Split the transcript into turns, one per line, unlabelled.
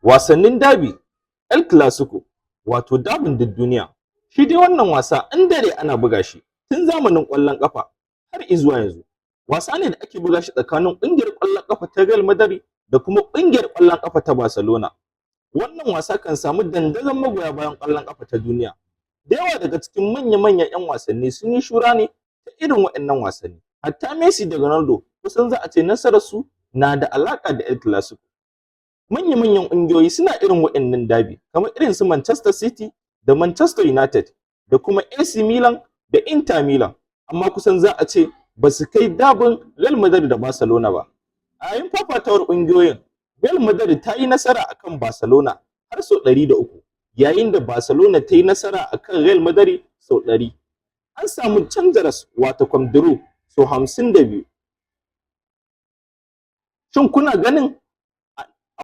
Wasannin derby, El Clasico, wato dabin duk duniya. Shi dai wannan wasa an dade ana buga shi tun zamanin ƙwallon ƙafa har izuwa yanzu. Wasa ne da ake buga shi tsakanin ƙungiyar ƙwallon ƙafa ta Real Madrid da kuma ƙungiyar ƙwallon ƙafa ta Barcelona. Wannan wasa kan samu dandazon magoya bayan ƙwallon ƙafa ta duniya. Da yawa daga cikin manya-manyan 'yan wasanni sun yi shura ne ta irin waɗannan wasanni. Hatta Messi da Ronaldo, kusan za a ce nasararsu na da alaƙa da El Clasico. Manya-manyan ƙungiyoyi suna irin waɗannan derby, kamar irin su Manchester City da Manchester United da kuma AC Milan da Inter Milan, amma kusan za a ce ba su kai dabin Real Madrid da Barcelona ba. A yayin fafatawar ƙungiyoyin, Real Madrid ta yi nasara akan Barcelona har sau 103, yayin da Barcelona ta yi nasara akan Real Madrid sau 100. An samu canjaras, wato draw, sau 52. Shin kuna ganin